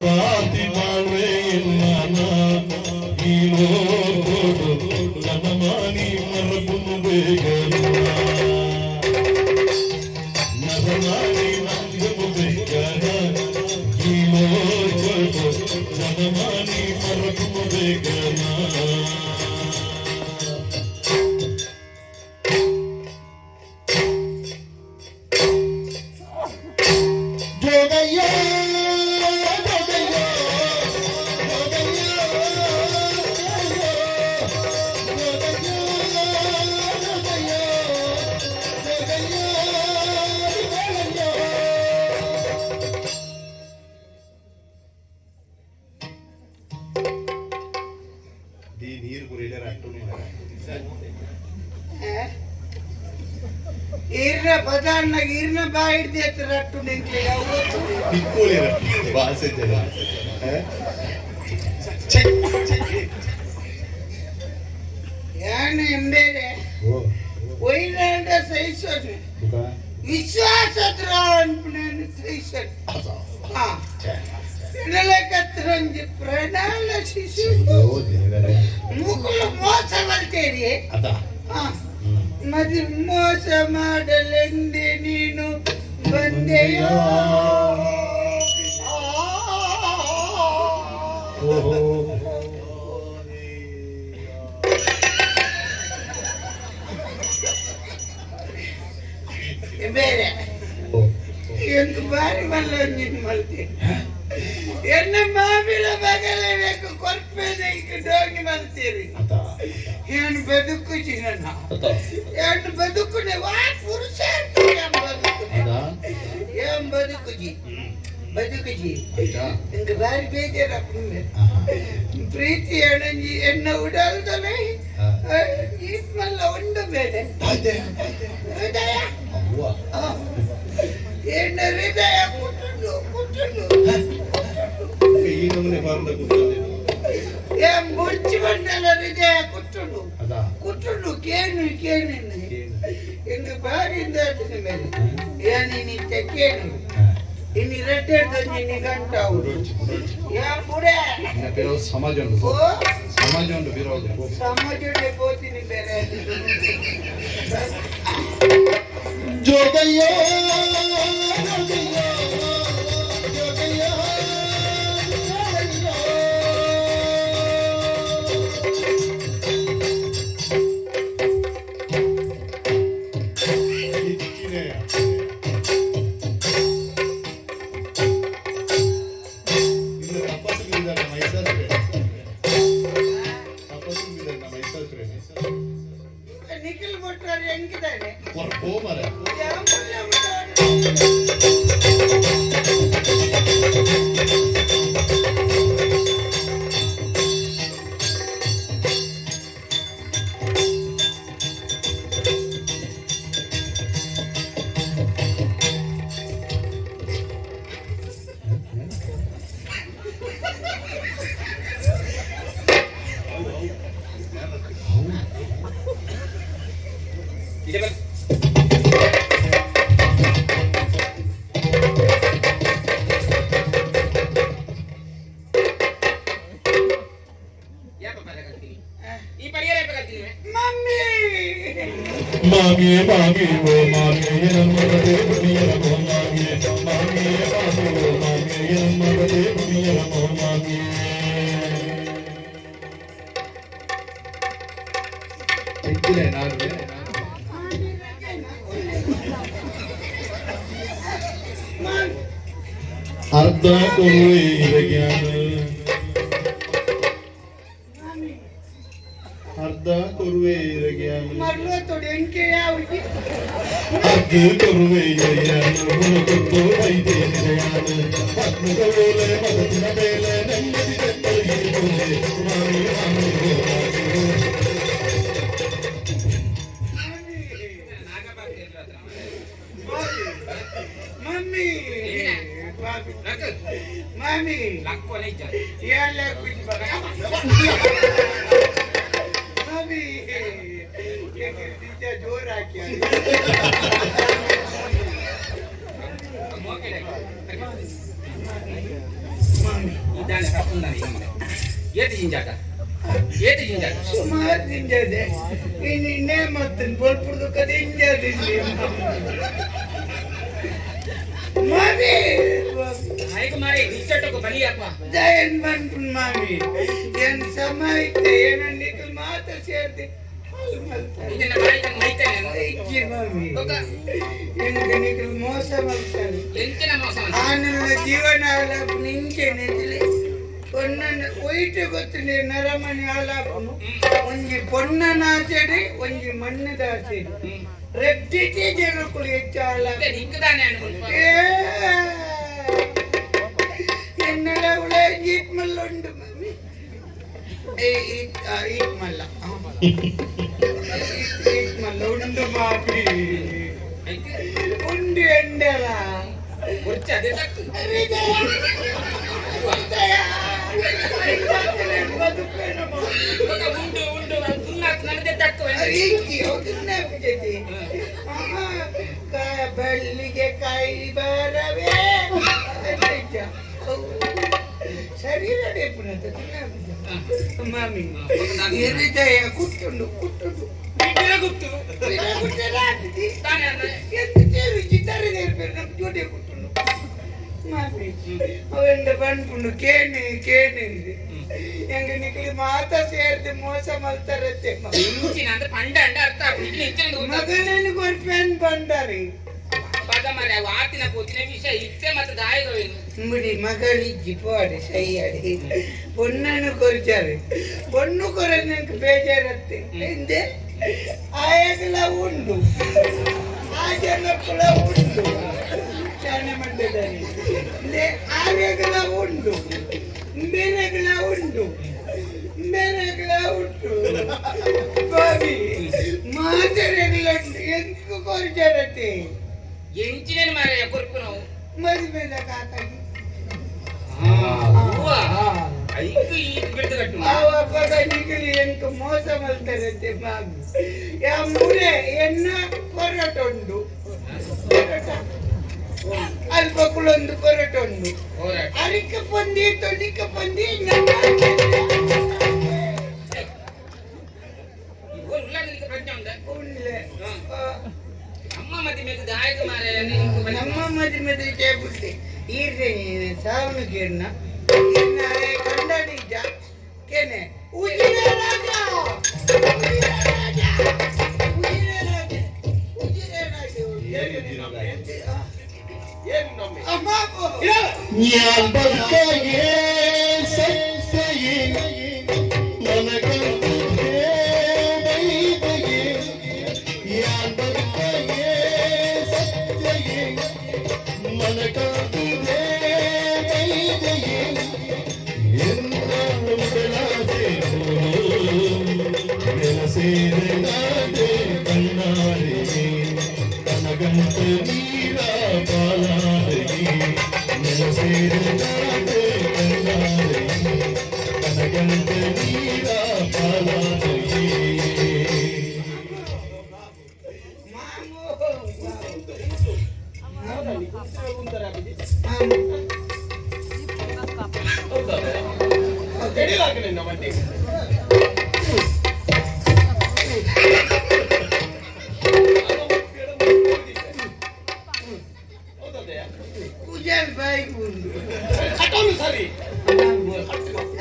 ಪಾತಿ ಬಾಳ್ವೆ ಇಲ್ಲ ಈ ಲೋಕೋಡು ಜನಮಾನಿ ಮರಪುನು ಬೇಗನ ನರಮಾನಿ ನಂಗನು ಬೇಗನ ಈ ಲೋಕೋಡು ಜನಮಾನಿ ಮರಪುನು ಬೇಗನ. ಜೋಗಯ್ಯ ಜೋಗಯ್ಯ ಜೋಗಯ್ಯ ಜೋಗಯ್ಯ ಜೋಗಯ್ಯ ಜೋಗಯ್ಯ. ಈ ನೀರು ಕುರಿಯಲ್ಲ ರಟ್ಟುನು. ಈರ್ನ ಬದಾರ್ನಾಗ ಈರ್ನ ಬಾಯಿ ಹಿಡ್ದು ರಟ್ಟು ನಿಂಕ್ಲೆ. ತಿಕ್ಕೋಳಿ ರಟ್ಟು ವಾಸೆ ಜನ. ಏನು ಎಂಬೇರೆ? ಓ. ಒಯ್ನಾಂಡ ಸಹಿಸೋದು ವಿಶ್ವಾಸ ಅನ್ಪುನೇನು ಸಹಿಸೋದು. ಹಾ, ಎನ್ನಲಕತ್ರಂಜಿ ಪ್ರಣಾಳ ಶಿಶು. ದೇವರೇ. ಮುಕುಲು ಮೋಸ ಬಲ್ತೇರಿ. ಅದ. ಹಾ, ಮದಿ ಮೋಸ ಮಾಡಲೆಂದೇ ನೀನು ಬಂದೆಯೋ? ಓಹೋ. ಬೇರೆ. ಓ. ಎಂದು ಬಾರಿ ಮಲ್ಲ ನಿನ್ ಮಲ್ತೆ. ಎನ್ನ ಮಾವಿನ ಬಗಲೇ ಬೇಕು ಕೊರ್ಪೇದಕ್ಕೆ ಡೋಂಗಿ ಮಲ್ತೀರಿ. ಅದ. ಏನು ಬದುಕು ನನ್ನ. ಅದ. ಏನು ಬದುಕುನೆ ವಾ ಪುರುಷ ಏನ್ ಬದುಕುನೆ. ಅದ. ಏನ್ ಬದುಕುಜಿ ಬದುಕುಜಿ. ಆಯ್ತಾ? ಇಂದು ಬಾರಿ ಬೇಜಾರಾಪುಂಡು. ಆಹಾ. ಪ್ರೀತಿ ಎಣಂಜಿ ಎನ್ನ ಉಡಲ್ದನೆ. ಹಾ. ಮಲ್ಲ ಉಂಡು ಬೇರೆ. ಆಯ್ತೆ. ಹೃದಯ. ಅವ್ವ. ಆ, ಎನ್ನ ಹೃದಯ ಕುಟ್ಟುಂಡು ಕುಟ್ಟುಂಡು. ಈ ನಮೂನೆ ಬಾರ್ದ ಕೂತದೆ. ಏನ್ ಮುಡ್ಚಿ ಬಂದಲ್ಲ ಹೃದಯ ಕುಟ್ಟುಂಡು. ಅದ. ಕುಟ್ಟುಂಡು ಕೇನು ಕೇನು. ಕೇನು. ಇಂದು ಬಾರಿಂದ ಮೇಲೆ ಏನಿನಿತ್ತ ಕೇನು. ಇನ್ನು ರೆಡ್ಡೆ ನಿನ್ನ ಗಂಟ ಉಂಟು. ಬುಡೋಚಿ ಬುಡೋಚಿ. ಏನ್ ಬುಡೆ? ಇನ್ನ ಬಿರೋದು ಸಮಾಜ ಉಂಟು. ಓ. ಸಮಾಜ ಉಂಟು ಬಿರೋದು. ಸಮಾಜಕ್ಕೆ ಹೋಗ್ತೀನಿ ಬೇರೆ. ಜೋಗಯ್ಯ ಜೋಗಯ್ಯ ಜೋಗಯ್ಯ ಇಕ್ಕಿನೆಯ. ಇನ್ನು ತಪಸ್ಸು ಬಿದ್ದಾನೆ ಮೈಸಾಸುರೆ. ತಪಸ್ಸು ಬಿದ್ದಾನೆ ಮೈಸಾಸುರೆ. ನಿಖಿಲ್ ಭಟ್ರು ಹೆಂಗಿದ್ದಾನೆ? ಹೊರ ಮಾರ್ರೆ. ಯಾಮುಲ್ಲ ಬಿಟ್ಟವ್ರು. ಮಮ್ಮಿ. ಮಾಮಿಯೇ ಮಾಮಿ ಓ ಮಾಮಿಯೇ ನಮ್ಮದೇ ಬುಡಿಯರ ಓ ಮಾಮಿಯೇ ಮಾಮಿಯೇ ಮಾಮಿ ಓ ಮಾಮಿಯೇ ನಮ್ಮದೇ ಬುಡಿಯರ ಓ ಮಾಮಿಯೇ. ಇಕ್ಕಿನೆ ನಾನು. ಅರ್ಧ ಕೊರುವೆ ಜ್ಞಾನ ಅರ್ಧ ಕೊರುವೆ ಜ್ಞಾನ. ಮರ್ಲೋ ತೊಡಿ ಎಂಕೆ ಯಾವುದು? ಅರ್ಧ ಕೊರುವೆ ಜ್ಞಾನ ಗುಣಕೊಟ್ಟು ವೈದ್ಯ ನಿಜಯಾನ ಪದ್ಮದ ಓಲೆ ಮದತಿನ ಮೇಲೆ ನೆಮ್ಮದಿ ಬೆತ್ತಲಿಗೆ ಮಾಮಿ ಮಾಮಿ ಓ ಮಾಮಿ. ಮಮ್ಮಿ ಮಾಮಿ ಎಲ್ಲ ಕುಚ್ ಬರ ಮಾಮಿ ಟೀಚರ್ ಜೋರ್ ಹಾಕಿ. ಇದ್ದಾನೆ ಸತ್ತುಂದಾನೆ. ಏತಿ ಜಿಂಜಾಟ, ಏತಿ ಜಿಂಜಾಟ? ಸುಮಾರು ತಿಂಜದೆ. ಇನ್ನು ಇನ್ನೇ ಮತ್ತೆ ಬೊಲ್ಪುರ್ದು ಕದೆ ಇಂಜಾದಿಲ್ಲಿ ಮಾಮಿ. ಆಯ್ತು ಮಾರಿ, ನಿಚ್ಚಟ್ಟకు ಬಲಿ ಅಪ್ಪ. ಜಯನ್ ಬಂತು ಮಾಮಿ, ಏನ್ ಸಮ ಇತ್ತೆ ಏನ ನಿಖಲ್ ಮಾತ್ರ ಸೇರ್ದೆ ಹಾಲು ಮಲ್ತಾರೆ. ಇದನ್ನ ಬಾಯಿ ತಂಗ್ ಮೈತೇನೆ. ಇಜ್ಜಿ ಮಾಮಿ. ಬೊಕ? ಎಂಕ ನಿಖಲ್ ಮೋಸ ಮಲ್ತಾರೆ. ಎಂಚಿನ ಮೋಸ ಮಲ್ತ? ಆನಂದ ಜೀವನ ಆಲಾಪು ನಿಂಚೆ ನೆತಿಲಿ ಪೊನ್ನನ ಒಯ್ಟು ಗೊತ್ತುಂಡೆ ನರಮಣಿ ಆಲಾಪುನು. ಒಂಜಿ ಪೊನ್ನನ ಆಸೆಡಿ, ಒಂಜಿ ಮಣ್ಣದ ಆಸೆಡಿ ರೆಡ್ಡಿಟಿ ಜನಕ್ಕುಲು ಹೆಚ್ಚು ಆಲಾಪು. ಮತ್ತೆ ನಿಕ್ಕದಾನೆ ಅನ್ಕೊಂಡು. ಏ, ಎನ್ನಲ ಉಳ ಈತ್ ಮಲ್ಲ ಉಂಡು ಮಮ್ಮಿ. ಏ ಈತ್ ಆ, ಈತ್ ಮಲ್ಲ ಆ. ಈತ್ ಈತ್ ಮಲ್ಲ ಉಂಡು ಮಾಪಿ. ಐತೆ. ಉಂಡು ಎಂಡಲ. ಬೊರ್ಚ ಅದೇ ತಕ್ಕು. ಬೊಕ ಉಂಡು ಉಂಡು ಅದು ತಿನ್ನಾಕ್ ನನಗೆ ತಕ್ಕು. ಬಳ್ಳಿಗೆ ಕಾಯಿ ಬರವೇ ಶರೀರ ಮಾಮಿ. ಎರಿದಯ ಕುಟ್ಟುಂಡು ಕುಟ್ಟುಂಡು. ಗುಪ್ತು. ತಾನೇ ಅನ್ನ. ఎంత ಚಿತ್ತಾರೆ ನಮ್ಮ ಜೋಡಿ ಕುಟ್ಟುಂಡು ಮಾಮಿ. ಅವೆಂಡ ಬಂದ್ಪುಂಡು ಕೇಣಿ ಕೇಣಿ ಎಂಗ ನಿಕ್ಲಿ ಮಾತ ಸೇರ್ದು ಮೋಸ ಮಲ್ತಾರತ್ತೆ. ಇಂಚಿನ ಅಂದ್ರೆ ಪಂಡ ಅಂಡ ಅರ್ಥ ಆಗ್ತದೆ. ಇಲ್ಲಿ ಇಂಚಿನ ಗೊತ್ತಾಗ್ತದೆ. ಮಗನೇನು ಕೊರ್ಪೇನ್ ಬಂಡಾರಿ. ಪದ ಮಾರೆ, ಅವು ಆತಿನ ಪೋತಿನ ವಿಷಯ ಇತ್ತೆ ಮತ್ತೆ ದಾಯಕವೇನು? ಮುಡಿ ಮಗಳಿಜ್ಜಿ ಪೋಡೆ ಸೈಯಾಡಿ ಪೊನ್ನನ್ನು ಕೊರ್ಚಾರೆ. ಪೊಣ್ಣು ಕೊರ ನಂಗೆ ಬೇಜಾರತ್ತೆ ಎಂದೆ ಆಯಗಲ ಉಂಡು, ಆ ಜನಕ್ಕುಲ ಉಂಡು ಚಾನೆ ಮಂಡದಲ್ಲಿ ಆಯಗಲ ಉಂಡು, ಮೇರೆಗಳ ಉಂಡು, ಮೇರೆಗಳ ಉಂಟು ಬಾಬಿ ಮಾತರೆಗಳ ಎಂಕು ಕೊರ್ಚಾರತ್ತೆ. ಎಂಚಿನ ಮಾರೆ ಕೊರ್ಪು ನಾವು? ಮದುವೆದ ಕಾಕಾಗಿ. ಹೂವ ಐಕು ಈ ಬಿಡ್ದು ಕಟ್ಟು. ಆವಾಗ ನಿಗಲಿ ಎಂಕ್ ಮೋಸ ಮಲ್ತಾರಂತೆ ಮಾಮಿ. ಯಾ ಮೂರೆ ಎನ್ನ ಪೊರಟ ಉಂಡು, ಪೊರಟ ಅಲ್ಪ ಕುಲೊಂದು ಪೊರಟ ಉಂಡು. ಹೋರಾಟ. ಅರಿಕ ಪೊಂದಿ ತೊಡಿಕ ಪೊಂದಿ ನನ್ನ. ಈ ಊರು ಉಳ್ಳಾಗಲಿಕ್ಕೆ ಪ್ರಜ್ಞೆ ಉಂಟ? ಉಂಡ್ಲೆ. ಆ, ಅಮ್ಮ ಮತ್ತೆ ಮೇಗ್ ದಾಯಕ ಮಾರೆ ನಿಂಕು ಬಲಿ. ನಮ್ಮ ಮದಿ ಮದಿ ಕೇಬುಟ್ಟಿ ಈರ್ರೆ ಸಾವನು ಕೇರ್ನ ಕಂಡಡಿಜ ಕೆನೆ ಉಜಿರೆ ರಾಜ, ಉಜಿರೆ ರಾಜ, ಉಜಿರೆ ರಾಜ, ಉಜಿರೆ ರಾಜ. ಏನು ನಮ್ಮ ಅಮ್ಮ. ഞാൻ ബതുക്കയേ സത്യയേ മനകന്തേ വൈദയേ. ഞാൻ ബതുക്കയേ സത്യയേ മനകന്തേ വൈദയേ. എന്നാളുകളാതെ വെലസേരനാതെ കണ്ണാരേ കനകന്ത നീരാ പാലാരേ. ನೆಲಸೇರನಾದೆ ಕಣ್ಣಾರೆ ಕನಗಂತ ನೀರ ಪಾಲಾರೆ. ಮಾಮು. ಹೌದಾ? ಚಡಿಲಾಕ ನಿನ್ನ ಮಂಡಿ. ಹೌದಾ? ಪೂಜಾರಿ ಬಾಯಿಗೆ ಉಂಡು. ಕಟ್ಟೋನು ಸರಿ.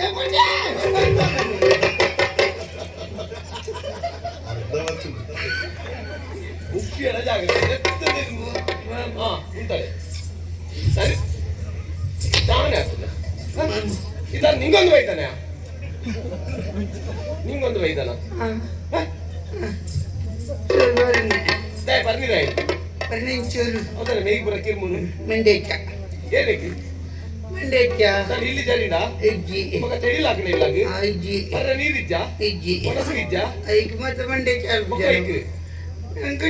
ಏ, ಪೂಜಾರಿ! ಅರ್ಧ ವಚ್ಚುಂಡು. ಉಪ್ಪಿಯರ ಜಾಗ್ರತೆ. ಹಾ ಉಂಟಾಳೆ ಸರಿ ತಾನೇ ಆಗ್ತದೆ. ಇದ ನಿಂಗೊಂದು ಬೈತಾನೆ, ನಿಂಗೊಂದು ಬೈತಾನ. ದಯ ಬರ್ನಿದೆ. ಚೂರು. ಹೌದಲ್ಲ, ಮೇಗ್ ಬರ ಕಿರ್ಮುನು. ಮಂಡೇಚ. ಏನಕ್ಕೆ? ಮಂಡೇಚ. ನಾನು ಇಲ್ಲಿ ಜರಿಡ. ಇಜ್ಜಿ. ಮಗ ಚಡಿಲಾಕನೆ ಇಲ್ಲಾಗ. ಇಜ್ಜಿ. ಬರ್ರ ನೀರಿಜ್ಜ? ಇಜ್ಜಿ. ಒಣಸು ಇಜ್ಜ? ಐಕ್ ಮತ್ತೆ ಮಂಡೇಚ. ಮಗ ಐಕ್.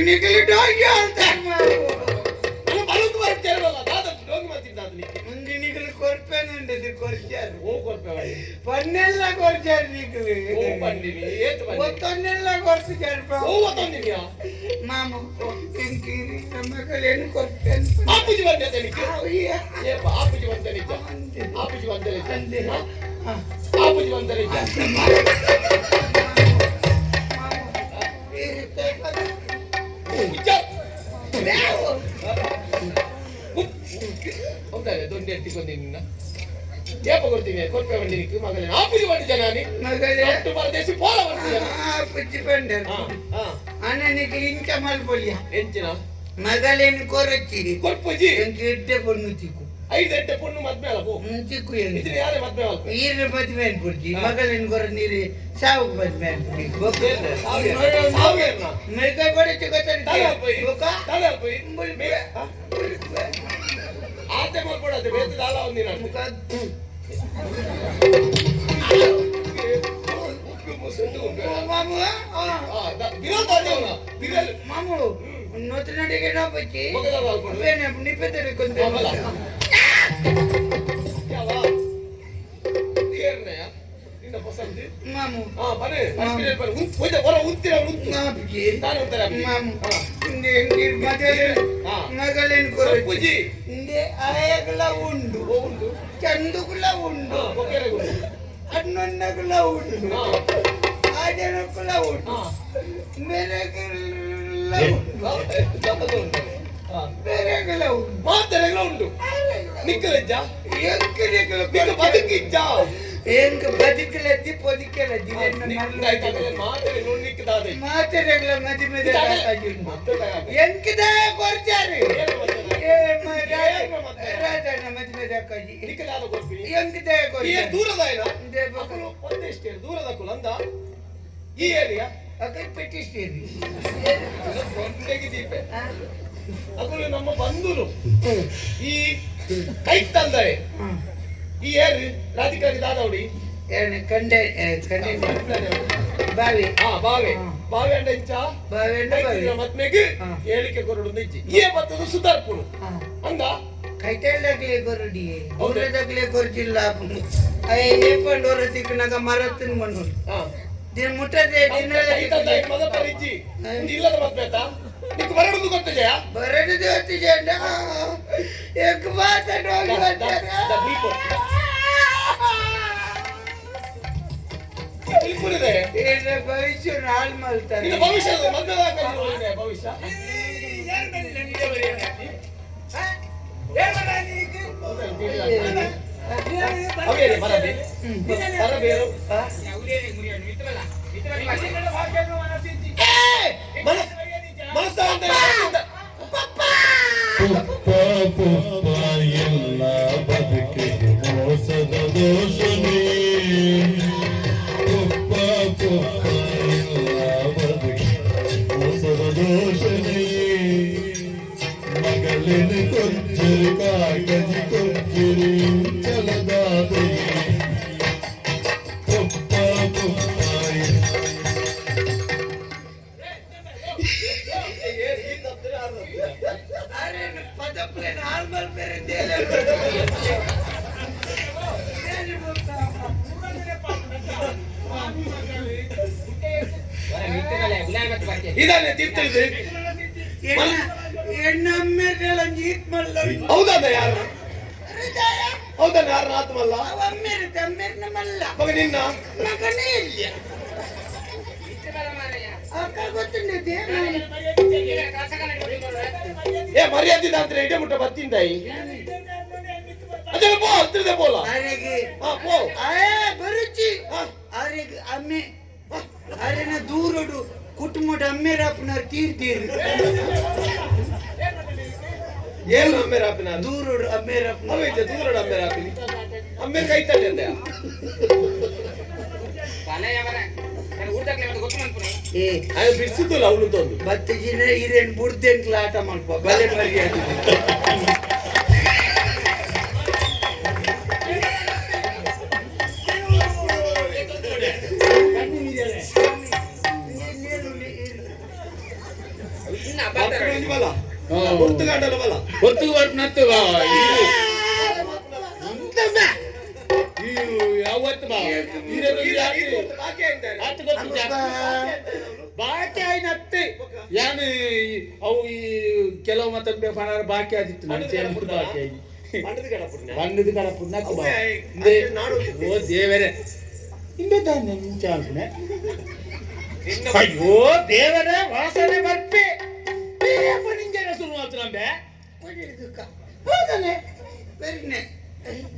ನಿಕಲಿ ಡೋಗಿ ಅಂತ. ನಾನು ಬರೋದು ಬರ್ತೇವಲ್ಲ ದಾದ ಡೋಂಗಿ ಮಾಡ್ತಿದ್ದ ಅದು ನಿಕ್ಕೆ. ಮುಂದೆ ನಿಕಲಿ ಕೊರ್ಪೇನುಂಡದು ಕೊರ್ಚಾರು. ಓ ಕೊರ್ಪೆ. ಪನ್ನೆಲ್ಲ ಕೊರ್ಚಾರು ನಿಕಲಿ. ಓ ಬಂದಿನಿ ಏತ್ ಬಂದಿನಿ. ಒತ್ತೊನ್ನೆಲ್ಲ ಕೊರ್ಚಾರು. ಓ ಒತ್ತೊಂದಿನಿಯಾ? ಮಾಮು ಎಂಕೀರಿ ಮಗಳೇನು ಕೊರ್ತೇನೆ. ಆಪುಜಿ ಬಂದೆ ನಿಕ್ಕೆ. ಏಪ ಆಪುಜಿ ಬಂದೆ ನಿಜ? ಆಪುಜಿ ಬಂದೆ ನಿಜ? ಆಪುಜಿ ಬಂದೆ ನಿಜ? ವಿಚಾರ ಹೌದಾ? ದೊಡ್ಡ ಎತ್ತಿಕೊಂಡಿ ನಿನ್ನ ಏಪ ಕೊಡ್ತೀನಿ ಕೊರ್ಪೆ ಬಂಡಿ ನಿಕ್ಕು ಮಗಳೇ. ಆಪುಜಿ ಬಂಡಿ ಜನಾನಿ. ಮಗಳೇ. ಅಟ್ಟು ಪರದೇಶಿ ಪೋಲ ಬಂಡಿ ಜನ. ಪುಜ್ಜಿ ಬಂಡೆ. ಹಾ ಹಾ. ಅಣ್ಣನಿಗೆ ಇಂಕ ಮಲ್ಪೊಲಿಯ. ಎಂಚಿನ? ಮಗಳೇನು ಕೊರಚಿ. ಕೊರ್ಪುಜಿ. ಎಂಕ್ ಎಡ್ಡೆ ಪೊಣ್ಣು ತಿಕ್ಕು. ಐದು ಎಡ್ಡೆ ಪೊಣ್ಣು ಮದ್ವೆ ಅಲ್ಲ ಪೋ. ತಿಕ್ಕು. ಇದನ್ನ ಯಾರೇ ಮದ್ವೆ ಅಲ್ಪ? ಈರ ಮದ್ವೆ ಅನ್ಬಿಡ್ತಿ. ಮಗಳೇನು ಕೊರ ನೀರು ಸಾವು ಮದ್ವೆ ಅನ್ಬಿಡಿ. ಸಾವಿರ. ಮೇಕ ಬಡಿಚು. ತಲೆ ಅಲ್ಪ. ಗೊತ್ತ. ತಲೆ ಅಲ್ಪ. ಆತೆ ಮಲ್ಪಡದೆ ಬೇತೆ ದಾಲ ಒಂದಿನ. ಮಾಮು. ವಿರೋಧ ವಿರೋಧ. ಮಾಮು ನೂತನಡಿಗೆ ನಾ ಬಚ್ಚಿ. ನಿಪ್ಪೆತ್ತಡಿ ಕೊಂತ. ಮಾಮು. ಮಾಮು ಮಗಳೇನು ಕೊರಚಿ. ಇಂದೆ ಆಯಗಳ ಉಂಡು, ಚಂದುಗುಲ ಉಂಡು, ಅಣ್ಣಣ್ಣಗುಲ ಉಂಡು, ಆಜನಕ್ಕುಲ ಉಂಡು, ಮೇರೆಗುಲ ಉಂಡು, ಬೇರೆಗಳ ಉಂಡು. ಮಾತೆರೆಗಳ ಉಂಡು ನಿಕ್ಕಲಜ್ಜ. ಎಂಕರೆಗಳ? ನಿಕ್ಕ ಬದುಕಿಜ್ಜ. ಎಂಕ ಬದುಕಲದ್ದಿ ಪೊದಿಕಲದ್ದಿ. ಮಾತೆರೆ ನಿಕ್ಕದಾದೆ. ಮಾತೆರೆಗಳ ಮದಿ ಎಂಕದಾಯ ಕೊರ್ಚಾರು. ಏ ರಾಜಣ್ಣ ಮದ್ವೆ ದಾಕಾಜಿ. ನಿಕ್ಕದಾದ ಕೊರ್ಪಿನಿ. ಎಂಕದಾಯ ಕೊರ್ಚಾರು? ದೂರದಾಯನ ಅಕುಲು ಒಂದಿಷ್ಟೇ ದೂರದಕುಲು ಅಂದ ಈ ಏರಿಯಾ. ಅಕೈ ಪೆಟ್ಟಿಸ್ತೀರಿ. ದೀಪೆ ಅಕುಲು ನಮ್ಮ ಬಂಧುಲು ಈ ಕೈತಲ್ದರೆ ಈ ಏರು ರಾಧಿಕಾರಿ ದಾದವಡಿ. ಕಂಡೆ ಕಂಡೆ ಬಾವಿ. ಹಾ, ಬಾವೆ. ಬಾವೆ ಅಂಡ ಇಂಚ. ಬಾವೆ ಅಂಡ ಬಾವಿ. ಮತ್ಮೆಗ್ ಹೇಳಿಕೆ ಕೊರಡು ನಿಜ್ಜಿ ಏ ಬತ್ತದು ಸುಧಾರ್ಪುಡು ಅಂದ. ಕೈತಲ್ದಾಗ್ಲೇ ಕೊರಡಿ, ದೂರದಾಗ್ಲೇ ಕೊರಚಿಲ್ಲ. ಅಯ್ಯ, ಏಪಂಡು ಹೊರ ತಿಕ್ಕನಾಗ ಮರತ್ತಿನ ಮಣ್ಣು ದಿನ ಮುಟ್ಟದೆ ದಿನ. ಮದಪರಿಜ್ಜಿ ಇಲ್ಲದ ಮದ್ಮೆತ ನಿಕ್ ಬರಡುದು ಗೊತ್ತ ಜಯ. ಬರಡು ದೇವತಿ ಜಂಡ ಎಕ್ ಬಾತ ಡೋಗಿ. ಬಿಲ್ಕುಲಿದೆ. ಭವಿಷ್ಯ ಹಾಳು ಮಾಡ್ತಾರೆ. ನಿನ್ನ ಭವಿಷ್ಯದ ಮದ್ಮೆದ ಭವಿಷ್ಯ. ಅವೇರಿ ಬರಬೇ ಬರಬೇರು. ಮನಸ್ಸ. ಪುಪ್ಪ ಪುಪ್ಪ ಎಲ್ಲ ಬದುಕಿಗೆ ಮೋಸದ ದೋಷವೇ. ಪುಪ್ಪ ಪುಪ್ಪ ಎಲ್ಲ ಬದುಕಿಗೆ ಮೋಸದ ದೋಷವೇ. ಮಗಳಿನ ಕೊಜ್ಜರಿ ಕಾಕಜಿ ಕೊಜ್ಜರಿ ಚಲದಾದೆ. ಪುಪ್ಪ ಪುಪ್ಪ. ಅರೆ, ಪದಪ್ಲೇನ ಹಾಳು ಮಾಡ್ಬೇರೆ. ಇದಾನೆ ತೀರ್ಥಳಿದೆ. ಎಣ್ಣಮ್ಮೇರೆಲ್ಲ ಈತ್ ಮಲ್ಲ. ಹೌದಾನ ಯಾರು? ಹೌದಾನ ಯಾರು ಆತ್ಮಲ್ಲ? ಅಮ್ಮೇರು ತಮ್ಮೇರ್ನ ಮಲ್ಲ. ಮಗ ನಿನ್ನ. ಮಗನೇ ಇಲ್ಲ. ಅಕ್ಕ ಗೊತ್ತುಂಟು. ಏ ಮರ್ಯಾದೆ ದಾಂತ್ರೆ ಇಡೇ ಮುಟ್ಟ ಬತ್ತಿಂದಾಯಿ ಅದೇ ಪೋ ಹತ್ತಿರದ ಪೋಲ. ಅರೆಗೆ. ಹಾ ಪೋ. ಆಯೇ ಬರುಚಿ. ಅರೆಗೆ ಅಮ್ಮೆ ಅರೆನ ದೂರಡು ಕುಟುಂಬದ ಅಮ್ಮೇರಪ್ಪನವ್ರು ತೀರ್ ತೀರ್. ಏನು ಅಮ್ಮೇರ ಆಪಿನ? ದೂರಡು ಅಮ್ಮೇರಪ್ಪನ. ಅವ ದೂರಡು ಅಮ್ಮೇರ ಆಪಿನಿ ಅಮ್ಮೇರ ಕೈ ತಟ್ಟೆ ಅಂದೆ. ಏ. ಆಯ ಬಿಡಿಸಿದ್ದಿಲ್ಲ ಅವಳು ತಂದು. ಬತ್ತ ಜಿನ ಹಿರೇನ್ ಬುಡ್ದೆಂಕ್ಲ ಆಟ ಮಾಡ್ಪ ಬಲೆ ಮರ್ಯಾದೆ. ಬಲ ಗುರ್ತುಗಾಂಡಲ ಬಲ. ಹೊತ್ತಿಗೆ ಬರ್ನತ್ತು ಬಾವ. ಯಾವತ್ತು ಬಾವ? ಬಾಕಿ. ಬಾಕಿ ಆಯ್ನತ್ತೆ ಯಾನ್ ಅವು ಈ ಕೆಲವು ಮತ್ತ ಪಣಾರ ಬಾಕಿ ಆದಿತ್ತು ನನ್ನ ಚೇಂಬರ್ ಬಾಕಿ ಆಗಿ ಪಂಡದ ಕಡಪುಡ್ನ ಬಂಡದ ಕಡಪುಡ್ನ ಅವ್ವೇ ಇಂದೆ ನಾಡು ಓ ದೇವರೇ ಇಂದೆ ತಾನೆ ಚಾಲ್ಪನೆ ನಿನ್ನ ಅಯ್ಯೋ ದೇವರೇ ವಾಸನೆ ಬರ್ಪೆ ನಿಂಗೆ ಶುರು ಮಾತ್ರ ಹೌದಾನೆ ಬೆರ್ನೆ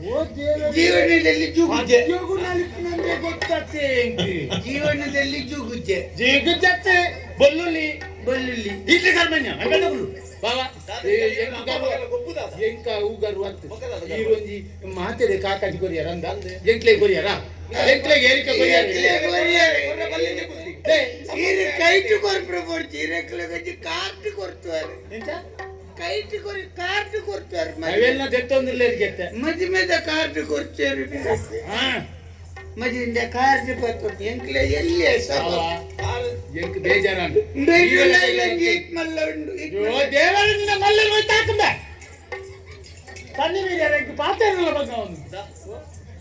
ಓ ದೇವರೇ ಜೀವನದಲ್ಲಿ ಜೂಗುಜ್ಜೆ ಮದ್ಯಗು ನಲಿಪಿನಂದ್ರೆ ಗೊತ್ತಾಗ್ತದೆ ಎಂಕ್. ಜೀವನದಲ್ಲಿ ಜೂಗುಜ್ಜೆ ಜಿಗುಜತ್ತೆ ಬೊಲ್ಲುಲಿ ಬಳ್ಳುಳ್ಳಿ ಇಡ್ಲಿ ಕರ್ಮಣ್ಯ ಅವೆಲ್ಲಗಳು ಬಾವಾ ಏ, ಎಂಕ್ ಗರ್ವ- ಗೊಬ್ಬುದಾದ ಎಂಕ ಉಗರು ಅತ್ತು ಬೊಕ್ಕದಾದ ಈ ಒಂಜಿ ಮಾತೆಡೆ ಕಾಕಾಜಿ ಕೊರಿಯರ ಅಂದ ಎಂಕ್ಲೆ ಕೊರಿಯರ ಎಂಕ್ಲೆ ಏರಿಕೆ ಕೊರಿಯರ ಏ, ಈರು ಕೈಟು ಕೊರ್ಪುರ ಪೊಡ್ಚಿ ಇರಕ್ಲೆ ಕಾರ್ಟ್ ಕೊರ್ತುವಾರೆ ಎಂತ ಕೈಟು ಕೊರಿ ಕಾರ್ಟ್ ಕೊರ್ತುವಾರೆ ಅವೆಲ್ಲ ದೆತ್ತೊಂದಿಲ್ಲ ಎರಿಕೆತ್ತೆ ಮದಿಮೆದ ಕಾರ್ಡ್ ಕೊರ್ಚೇರು ಹಾ ಮದಿಂದ ಕಾರ್ಡ್ ಪತ್ತೊಟ್ಟು ಎಂಕ್ಲೆ ಎಲ್ಲಿ ಬಾವಾ, ಎಂಕ್ ಬೇಜಾರಾಂಡ್ ಮಲ್ಲ ಉಂಡು ಅಯ್ಯೋ ದೇವರ ನಿನ್ನ ಮಲ್ಲಲ್ಲಿ ಹೋಯ್ತು ಹಾಕಂಬ ತನ್ನಿ ಮೀರಿ ಎಂಕ್ ಪಾತ್ರ ಬಂದ ಅವನು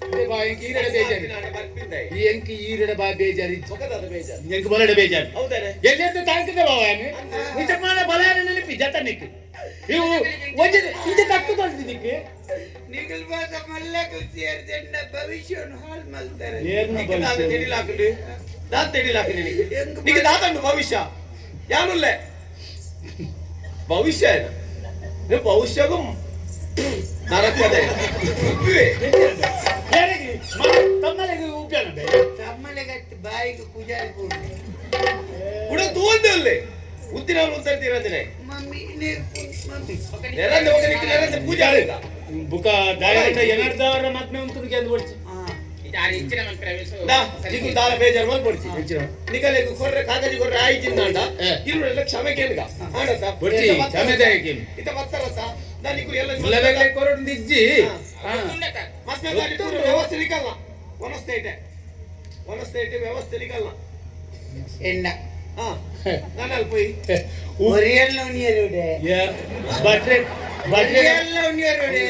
ಇದೇ ಬಾ ಎಂಕ್ ಈರಡ ಬೇಜಾರು ಈ ಎಂಕ್ ಈರಡ ಬಾ ಬೇಜಾರು ಇಜ್ಜಿ. ಬೊಕ್ಕದಾದ ಬೇಜಾರು ಎಂಕ್ ಬಲಡ ಬೇಜಾರು ಹೌದಾನೆ ಎಲ್ಲೆಂತ ತಾಂಕದೆ ಬಾವ ನಿಜ ಮಾಡ ಬಲಾರ ನೆನಪಿ ಜತನಿಕ್ ಇವು ಒಂಜಿ ಇಂಚ ತಕ್ಕು ತೊಳ್ದಿದ್ದಕ್ಕೆ ನಿಗಲ್ ಬಾಸ ಮಲ್ಲಕಲ್ ಸೇರ್ದೆಂಡ ಭವಿಷ್ಯವನ್ನು ಹಾಳು ಮಲ್ತಾರೆ ನಿಕ್ಕೆ ದಾದ ತೆಡಿಲಾಕುಂಡು ದಾದ ತೆಡಿಲಾಕು ನಿನಗೆ ನಿಕ್ಕೆ ದಾದಂಡು ಭವಿಷ್ಯ ಯಾನುಲ್ಲೆ ಭವಿಷ್ಯ ಏನು ನೀವು ಭವಿಷ್ಯಗೂ ನರಕದೆ ಉಪ್ಪಿವೆ ಯಾರಿಗೆ ತಮ್ಮಲೆಗೆ ಉಪ್ಯಾನ ಬೇ ತಮ್ಮಲೆಗತ್ತು ಬಾಯಿಗೆ ಪೂಜಾರಿ ಕೂಡ ಕೂಡ ತೂಂದೆ ಅಲ್ಲೇ ಉದ್ದಿನವ್ರು ಉತ್ತರ್ತೀರಂದ್ರೆ ಮಮ್ಮಿ ನೀರು ಮಮ್ಮಿ ನೆರಂದೆ ಹೋಗಿ ನಿಕ್ಕೆ ನೆರಂದೆ ಪೂಜೆ ಆಡಿದ ಬುಕ ದಾಯ ಎನರ್ದವರ ಮದ್ಮೆ ಉಂಟು ಅಂದ್ ಒಡ್ಚಿ ಯಾರು ಇಚ್ಚಿನ ಮನ್ಪುರ ದಾ ನಿಕ್ಕು ದಾಲ ಬೇಜಾರು ಮಲ್ಪೊಡ್ಚಿ ಇಚ್ಚಿನ. ನಿಕಲೆಗ್ ಕೊರ್ರೆ ಕಾಗಜಿ ಕೊರ್ರೆ ಆಯ್ತಿಂದಾಂಡ ಏ. ಇರುಳೆಲ್ಲ ಕ್ಷಮೆ ಕೇಳ್ಗ ಆಂಡತ ಬೊಡ್ಚಿ ಕ್ಷಮೆ ದಾಯಕೇನು. ಇತ ಬತ್ತರತ ದಾ ನಿಕ್ಕು ಎಲ್ಲ ಮುಲ್ಲವೆಗ್ಲೆ ಕೊರಡು ಇಜ್ಜಿ ಹಾ. ಮದ್ಮೆ ದಾರಿ ಪೂರ ವ್ಯವಸ್ಥೆ ನಿಕಲ್ನ ವನಸ್ತೆ ಇಟ್ಟೆ ವನಸ್ತೆ ಇಟ್ಟೆ ವ್ಯವಸ್ಥೆ ನಿಕಲ್ನ ಎಣ್ಣ ಹಾ ನಾನು ಅಲ್ಲಿ ಪೋಯಿ ಒರಿಯಲ್ಲ ಉನಿಯರುಡೆ ಯಾ, ಬಟ್ರೆ ಬಟ್ರೆ ಒರಿಯಲ್ಲ ಉನಿಯರುಡೆ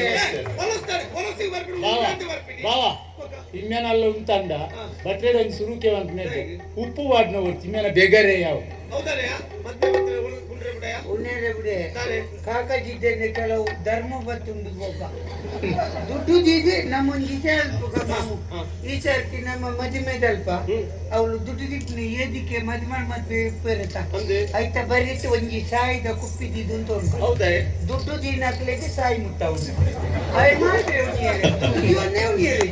ವನಸ್ತಾರೆ ವನಸ್ಸಿಗೆ ಬರ್ಬಿಡು ಬಾವ ಉಂಟಂತೆ ಬರ್ಬಿಡಿ ಬಾವ ಇಮ್ಮೇನಲ್ಲ ಉಂಟಂಡ ಬಟ್ರೆ ಒಂದು ಸುರುಕೆ ಅಂತ ಉಪ್ಪು ವಾಡ್ನ ಒಡ್ಚಿ ಇಮ್ಮೇನ ಬೆಗರೆ ಯಾವ ಹೌದಾನೆ ಮದ್ಮೆ ಮತ್ತೆ ಗುಂಡ್ರೆ ಬಿಡಯ ಉನಿಯರುಡೆ ತಾನೆ ಕಾಕಜಿದ್ದೇನೆ ಕೆಲವು ಧರ್ಮ ಬತ್ತುಂಡು ಬೋಕ ದುಡ್ಡು ದೀದಿ ನಮ್ಮೊಂದು ಇಸೆ ಅಲ್ಪ ಮಾಮು ಈ ಸರ್ತಿ ನಮ್ಮ ಮದುಮೆದಲ್ಪ ಅವಳು ದುಡ್ಡು ದಿಟ್ಲಿ ಏದಿಕ್ಕೆ ಮದುವೆ ಮದ್ವೆ ಇಪ್ಪರತ ಅಂದೆ ಐತ ಬರೀತು ಒಂಜಿ ಸಾಯಿದ ಕುಪ್ಪಿ ದಿದ್ದು ಅಂತ ಉಂಟು ಹೌದಾ ದುಡ್ಡು ದಿನಕ್ಲೆಗೆ ಸಾಯಿ ಮುಟ್ಟ ಅವನು ಅಯ್ ಮಾತ್ರ ಉನಿಯರೆ ಇವನ್ನೇ ಉನಿಯರೆ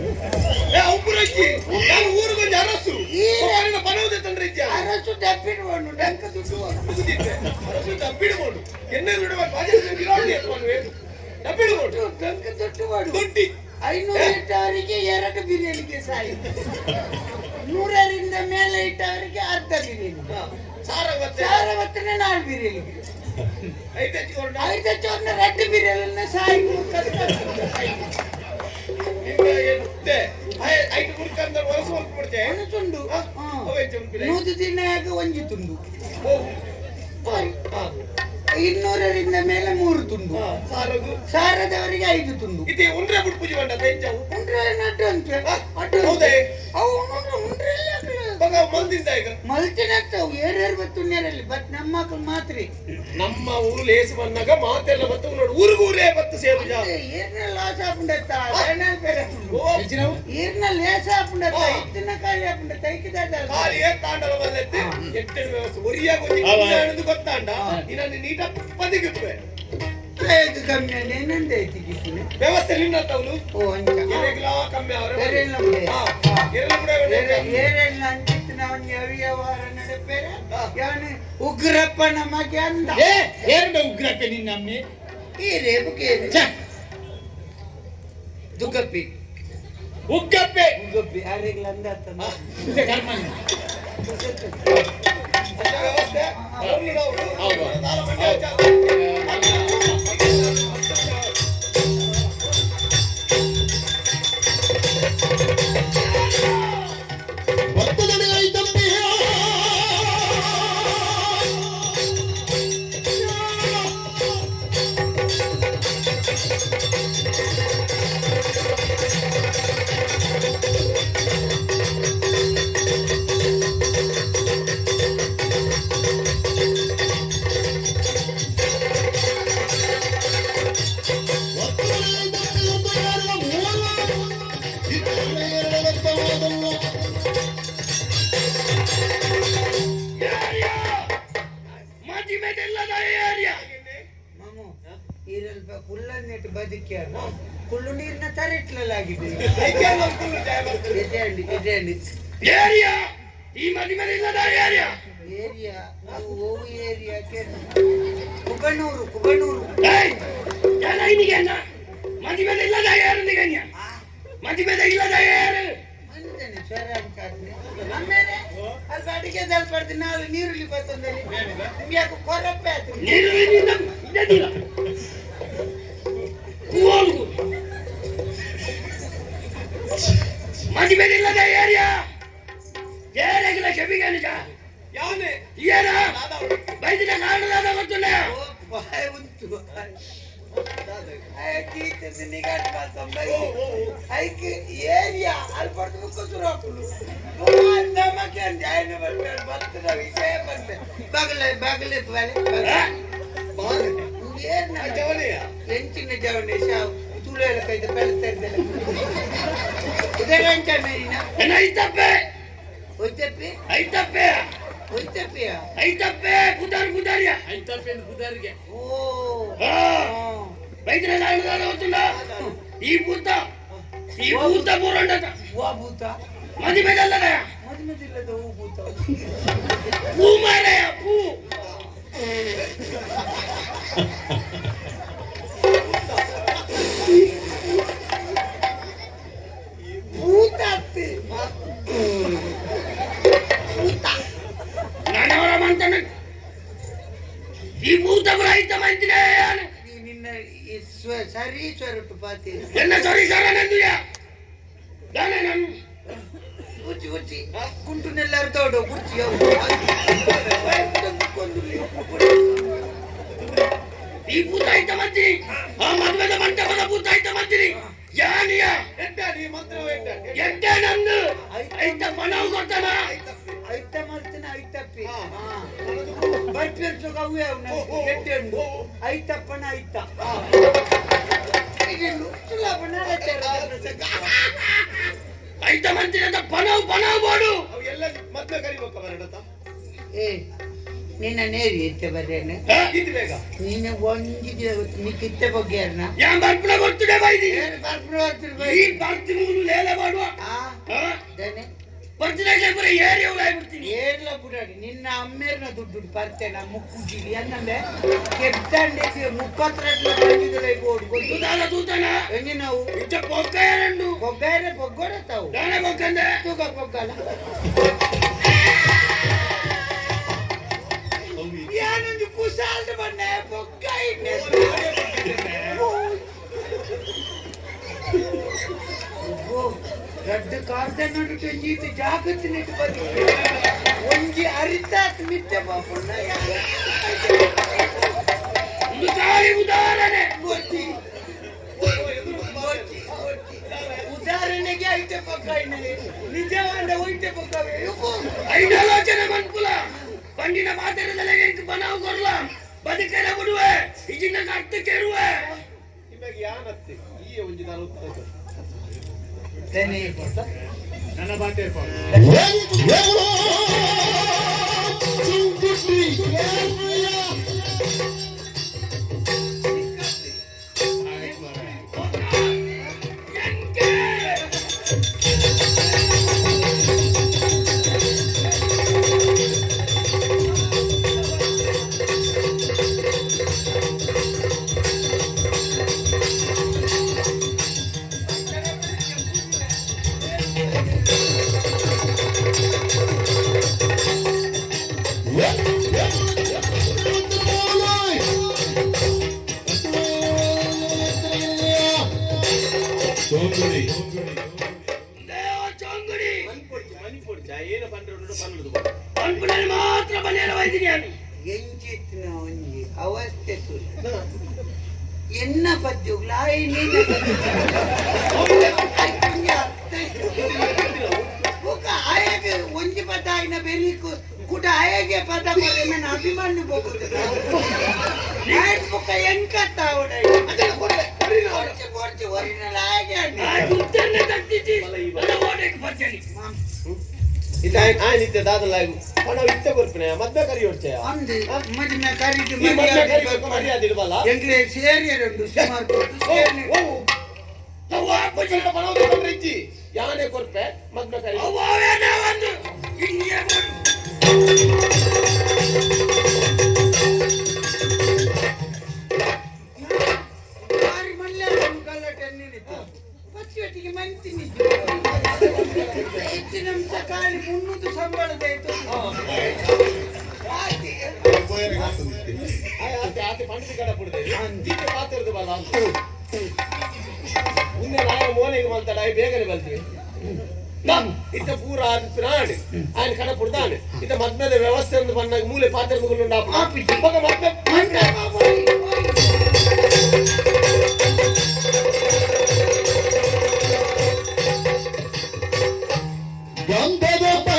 ಏ ಉಪ್ಪುರಜ್ಜಿ ನಾನು ಊರಿಗೊಂದು ಅರಸು ಒಬ್ಬರಿನ ಬನವುದೇ ತಂದ್ರೆ ಇಜ್ಜ ಅರಸು ಡಬ್ಬಿಡುವನು ಡಂಕ ದುಡ್ಡು ಅವನು. ಮುಗಿದಿದ್ದೆ ಅರಸು ಡಬ್ಬಿಡ್ಬೋದು ಎಣ್ಣೆ ದುಡ್ಡು ಬಾಜಿ ಡಬ್ಬಿಡ್ಬೋದು ಡಂಕ ದುಡ್ಡು ಮಾಡು ದೊಡ್ಡಿ 500 ಇಟ್ಟವರಿಗೆ ಎರಡು ಬಿರಿಯಾನಿಗೆ ಸಾಯಿ 100ರಿಂದ ಮೇಲೆ ಇಟ್ಟವರಿಗೆ ಅರ್ಧ ಬಿರಿಯಾನಿ ಸಾರ ಮತ್ತೆ ಸಾರ ಹೊತ್ತಿನ ನಾಲ್ಕು ಬಿರಿಯಾನಿಗೆ ಐದು ಹಚ್ಚಿಕೊಂಡು ಐದು ಚೋರ್ನ ರೆಡ್ ಬಿರಿಯಾನಿನ ಸಾಯಿ ನಿನ್ನ ಎತ್ತೆ ಐದು ಮುಡ್ಕಂದ್ರೆ ಹೊರಸು ಹೊಲ್ಕು ಬಿಡ್ತೆ ಒಂದು ತುಂಡು ಹಾ? ಅವೇ ಚಂಪಿಲೆ. 100 ದಿನ ಆಗ ಒಂಜಿ ತುಂಡು ಓ ಸಾರಿ. ಹಾ 200ರಿಂದ ಮೇಲೆ ಮೂರು ತುಂಡು ಹಾ ಸಾರಗು ಸಾರದವರಿಗೆ ಐದು ತುಂಡು ಇದು ಉಂಡ್ರೆ ಬಿಟ್ಟು ಪೂಜೆ ಮಂಡ ಬೆಂಚವು ಉಂಡ್ರೆ ಅಡ್ಡು ಅಂತೆ ಹಾ? ಅಡ್ಡು ಹೌದೇ? ಅವು ಉಂಡ್ರೆ ಉಂಡ್ರೆ ಇಲ್ಲ ಕಣೆ. ಮಗ ಮಲ್ದಿಂದ ಈಗ ಮಲ್ತಿನತ್ತವು ಏರೇರು ಬತ್ತು ನೇರಲ್ಲಿ ಬಟ್ ನಮ್ಮ ಮಕ್ಕಳು ಮಾತ್ರ ನಮ್ಮ ಊರು ಲೇಸು ಬಂದಾಗ ಮಾತೆಲ್ಲ ಬತ್ತು ನೋಡು ಊರಿಗೂ ಊರೇ ಬತ್ತು ಸೇರು ಜಾ ಏರ್ನ ಲಾಸ್ ಆಪುಂಡತ್ತ ಓ ಹೆಚ್ಚಿನವು ಏರ್ನ ಲೇಸ್ ಆಪುಂಡತ್ತ ಹಾ. ಇತ್ತಿನ ಖಾಲಿ ಆಪುಂಡತ್ತ ಐಕಿದಾದ ಖಾಲಿ ತಾಂಡಲ ಬಲ್ಲೆತ್ತಿ ಎಟ್ಟೆಡು ವ್ಯವಸ್ಥೆ ಒರಿಯಾಗ ಒಂಜಿ ಅವ. ಕುಂಜಾಣದು ಗೊತ್ತಾಂಡ ಇನ್ನೊಂದು ನೀಟ ಪದಿಗಿಪ್ಪೆ ಕಮ್ಮಿ ಏನಂದ ಐತಿ ಗಿಟ್ಟಿನ ವ್ಯವಸ್ಥೆ ನಿನ್ನತ್ತವನು ಓ ಅಂಚ ಎರೆಗ್ಲಾ ಕಮ್ಮಿ ಅವರ ಎರೆಲ್ಲ ಬಿಡೆ. ಎರೆಲ್ಲ ಬಿಡೆ ಏರೆಲ್ಲ ಅಂಚಿತ್ತು ನಾವು ಅವ್ಯವಹಾರ ನಡೆಪೇರೆ ಹಾ. ಯಾನು ಉಗ್ರಪ್ಪನ ಮಗೆ ಅಂದ ಏ ಏರ್ಡ ಉಗ್ರಕ್ಕೆ ನಿನ್ನಮ್ಮಿ ಈ ರೇಬುಕೇರಿ ಛೆ, ದುಗ್ಗಪ್ಪಿ ಉಗ್ಗಪ್ಪೆ ಉಗ್ಗಪ್ಪಿ ಆರೆಗ್ಲ ಅಂದಾತ ಇದೆ ಕರ್ಮಣ್ಯ ಅಂತ ವ್ಯವಸ್ಥೆ ಅವ್ರು ನಾವು ಹೌದು. ತಾಳ ಮಂಡ್ಯ ಹಚ್ಚ. ಿ ಮಾಮು ಈರಲ್ಪ ಕುಲ್ಲನ್ನೆಟ್ಟು ಬದುಕ್ಯಾರ ಕುಳ್ಳು ನೀರಿನ ತರೆಟ್ಲಲಾಗಿದೆ. ಎದೆ ಎದೆ. ಏರಿಯಾ ಈ ಮದಿ ಮೇಲೆ ಇಲ್ಲದ ಏರಿಯಾ. ಏರಿಯಾ ಓ ಏರಿಯಾ ಕುಬನೂರು ಕುಬನೂರು. ಏಯ್ ಜನ ಇನ್ನಿಗೆ ಮದಿ ಮೇಲೆ ಇಲ್ಲದ ಏರು ನಿಗನ್ಯ ಮದಿ ಮೇಲೆ ಇಲ್ಲದ ಏರು. ಮಂದನೆ ಸ್ವರ ಅಂತ ಆಮೇಲೆ ಅಲ್ಪ ಅಡಿಗೆ ದಲ್ಪಡ್ದು ನಾವು ನೀರುಳ್ಳಿ ಬತ್ತಂದಲ್ಲಿ ಯಾಕೆ ಕೊರಪ್ಪೆ ಆಯ್ತು. ನೀರು ನಿನ್ನ ಕೂವಲ್ಗು ಮದಿ ಮೇಲೆ ಇಲ್ಲದ ಏರಿಯಾ ಏರಿಯಾಗಿಲ್ಲ ಕೆಬಿಗೆ ನಿಜ ಯಾವನೇ ಏನ ಬೈದಿನ ಕಾರಣದ ಗೊತ್ತಿಲ್ಲ. ಓ ಬಾಯ್ ಉಂಟು ಐಕ್ ಏರಿಯಾ ಅಲ್ಲಿ ಮುಕ್ಕ ಶುರು ಹಾಕುದು ನಮಗೆ ಜಾಯಿನ ಬರ್ತಾರೆ ಬರ್ತದ ವಿಷಯ ಬಂತೆ ಬಾಗಲ ಬಾಗಲ ಬಾಲೆ ಬಾಲೆ ಏನ್ ಜವನೆಯ ಎಂಚಿನ ಜವನೆ ಶಾವ್ ತುಳಿಯಲ ಕೈದ ಬೆಳೆಸ್ತಾ ಇದ್ದಲ್ಲ ಇದೆಂಚ ನೀನ. ಏನ ಐತಪ್ಪೆ. ಒಯ್ತಪ್ಪಿ. ಐತಪ್ಪೆ. ಒಯ್ತಪ್ಪಿಯ. ಐತಪ್ಪೆ ಪುದಾರ್ ಪುದಾರಿಯ. ಐತಪ್ಪೆ ಪುದಾರಿಗೆ. ಓ. ಆ ಬೈದಿನ ಕಾರಣದ ಗೊತ್ತಿಲ್ಲ ಈ ಭೂತ ಈ ಭೂತ ಪೂರಂಡದ. ಓ ಭೂತ. ಮದಿ ಮೇಲೆ ಅಲ್ಲದ. ಮದುಮದಿಲ್ಲದ ಹೂ ಭೂತ. ಪೂ ಮಾರಾಯ ಪೂ. ಭೂತ ಅತ್ತಿ ಭೂತ. ನಾನವರ ಮಂತನ ಈ ಭೂತ ಪುರ ಐತ ಮಂತಿನ. ಈ ನಿನ್ನ ಈ ಸರಿ ಸ್ವರಟು ಪಾತಿ. ಎನ್ನ ಸರಿ ಸರ ನಂದುಯ ದಾನೆ ನಾನು. ಉಚ್ಚಿ ಉಚ್ಚಿ ಕುಂಟುನೆಲ್ಲರೂ ತೋಡು ಕುರ್ಚಿ ಈ ಭೂತ ಐತ ಮಂತಿನಿ ಆ ಮದುವೆದ ಮಂಟಪದ ಭೂತ ಐತ ಮಂತಿನಿ ಯಾನಿಯ. ಎಂಟ ನೀ ಮಂತ್ರ ಎಂಟ. ಎಡ್ಡೆ ನಂದು ಐತ ಪಣವು ಕೊಟ್ಟನ. ಐತ ಮಲ್ತಿನ ಐತಪ್ಪಿ ಬರ್ಪಿರ್ಸುಗ ಅವೇ ಎಡ್ಡೆ ಉಂಡು ಐತಪ್ಪನ ಐತ ಐತ ಮಂತಿನ ಪಣವು ಪಣವು ಬೋಡು. ಅವು ಎಲ್ಲ ಮದ್ವೆ ಕರಿಬೇಕ ಬರಡತ. ಏ ನಿನ್ನ ನೇರಿ ಇತ್ತೆ ಬರ್ರೇನೆ. ಇದು ಬೇಗ. ನೀನು ಒಂಜಿಗೆ ನೀ ಕಿತ್ತೆ ಬಗ್ಗೆ ಯಾನ್ ಬರ್ಪುಣ ಗೊತ್ತುಡೆ ಬೈದಿನಿ. ಬರ್ಪುಣ. ಈ ಬರ್ತೀನಿ ಲೇಲೆ ಮಾಡುವ. ಆ ಆ? ದನೆ. ಬರ್ತಿದಾಗಲೇ ಬರೀ ಏರಿ ಬಿಡ್ತೀನಿ. ಏರ್ಲ ಬುಡಾಡಿ ನಿನ್ನ ಅಮ್ಮೇರ್ನ ದುಡ್ಡು ಬರ್ತೇನ ಮುಕ್ಕುಜಿಲಿ ಅನ್ನಂದೆ ಕೆಟ್ಟಂಡೆ ಮುಪ್ಪತ್ತೆರಡು ಬಂದಿದ್ದಲ್ಲ ಈಗ ಓಡು ಗೊತ್ತು. ತೂತಾನ ತೂತಾನ. ಹೆಂಗೆ ನಾವು. ಇಂಚ ಪೊಕ್ಕ ಎರಡು. ಬೊಗ್ಗಾರೆ ಬೊಗ್ಗೋಡ ತಾವು. ದಾನೆ ಬೊಕ್ಕಂದೆ. ತೂಕ ಬೊಗ್ಗಲ್ಲ ಯಾನೊಂದು ಕುಸಾಲ್ದ ಬಣ್ಣ ಬೊಗ್ಗ ಇನ್ನೆ. ರಡ್ಡು ಕಾರ್ದ ನಡುಟು ಈತ ಜಾಗೃತಿ ನೆಟ್ಟು ಬದಿ ಒಂಜಿ ಅರಿತಾತ್ ಮಿತ್ತೆ ಬಾಪುಣ್ಣ. ಒಂದು ಖಾಲಿ ಉದಾಹರಣೆ. ಬೋಚಿ ಬೋಚಿ ಬೋಚಿ ಉದಾಹರಣೆಗೆ ಐತೆ ಪಕ್ಕ ಇನ್ನೆ ನಿಜವಾದ ಒಯ್ತೆ ಪಕ್ಕವೇ. ಐದಾಲೋಚನೆ ಮನ್ಕುಲ ಬಂಡಿನ ಮಾತಾಡದಲ್ಲ ಇಂಕ್ ಬನಾವ್ ಕೊರ್ಲ ಬದುಕೆಲ್ಲ ಬಿಡುವೆ ಇಜಿನ ಕಟ್ಟು ಕೆರುವೆ. ನಿಮಗೆ ಯಾನತ್ತೆ ಈ ಒಂಜಿ ನಾನು ಉತ್ತರ ಕೊಡು. ನನ್ನ ಬಾತೆ. ಚೋಂಗುಡಿ. ದೇವ ಚೋಂಗುಡಿ. ಮನಿ ಪೊಡ್ಚಿ ಮನಿ ಪೊಡ್ಚಿ ಆ ಏನು ಪಂಡ್ರೆ ಪನ್ನದು. ಪನ್ಪುನಲ್ಲಿ ಮಾತ್ರ ಬನ್ನೇರ ವೈದಿನಿ ನಾನು. ಎಂಚಿತ್ತಿನ ಒಂಜಿ ಅವಸ್ಥೆ ತುಲು ಎನ್ನ ಪದ್ಯಗಳು ಆಯ್ ನೀನ ಬೊಕ ಆಯಗೆ ಒಂಜಿ ಪದ ಆಯ್ನ ಬೆರಿಕು ಕುಟ ಆಯಗೆ ಪದ ಕೊರೆ ನನ್ನ ಅಭಿಮಾನಿ ಬೋಗುದು ಆಯ್ತು ಬೊಕ ಎಂಕತ್ತ ಅವಡ. ಅದೇ ಕೊರ್ರೆ ಕೊರಿನ. ಬೊರ್ಚಿ ಬೊರ್ಚಿ. ಖರ್ಚು ಒರಿನಲ ಹಾಗೆ ಆ ದುಡ್ಡನ್ನೇ ತಗ್ದಿದ್ದಿ. ನನ್ನ ಓಟಕ್ಕೆ ಬರ್ತೀನಿ. ಇತ್ತ ಆಯ್ನ ಇತ್ತೆ ದಾದಲ ಪಣ ಇತ್ತೆ ಕೊರ್ಪಿನ ಮದ್ವೆ ಕರಿ ಹೊಡ್ಚೆಯ ಅಂದು ಮದಿಮೆ ಕರಿದು ಈ ಮದ್ವೆ ಮರ್ಯಾದೆ ಕರಿ ಬೊಕ್ಕ ಮರ್ಯಾದೆ ಇಡಬಲ್ಲ ಎಂಕ್ಲೆ ಸೇರಿಯರುಂಡು ಸುಮಾರು ಕೊಟ್ಟು ಸೇರಿ ಓ ಅವು ಆಪುಜಿ. ಪಣ ಕೊಟ್ರೆ ಇಜ್ಜಿ ಯಾನೆ ಕೊರ್ಪೆ ಮದ್ವೆ ಕರಿ ಅವು ಅವೇ ನಾವಂದು. ಇನ್ನೇ ಬೋಡು. ಬಾರಿ ಮಲ್ಯಾಳಂ ಗಲಾಟೆ ನಿಂತು ಪಚ್ಚುವಟ್ಟಿಗೆ ಮಂತಿನಿ ಹೆಚ್ಚು ನಮ್ಮ ಖಾಲಿ ಮುನ್ನೂರು ಸಂಬಳದ ಆಯ್ತು ಆತಿ. ಆತೆ ಆತೆ ಪಂಡಿತ ಕಡ ಪುಡ್ದೆ ಇತ್ತೆ ಪಾತಿರ್ದು ಬಲ್ಲ ಮುಂದೆ ನಾಯ ಮೋನೆಗೆ ಮಲ್ತಾಡ ಆಯ್ ಬೇಗನೆ ಬಲ್ತೀವಿ ನಮ್ ಇತ್ತ ಪೂರ ಆಡ್ ఆయన ಕಡ ಪುಡ್ದಾನೆ ಇತ್ತ ಮದ್ಮೆದ ವ್ಯವಸ್ಥೆ ಒಂದು ಬಂದಾಗ ಮೂಲೆ ಪಾತ್ರೆ ಮುಗುಲು ಆಪಿಜಿ. ಮದ್ವೆ ಮಂಡೆ ಬಾಬಾಯಿ, ಓಯ್. ಗಂಧದ ಪ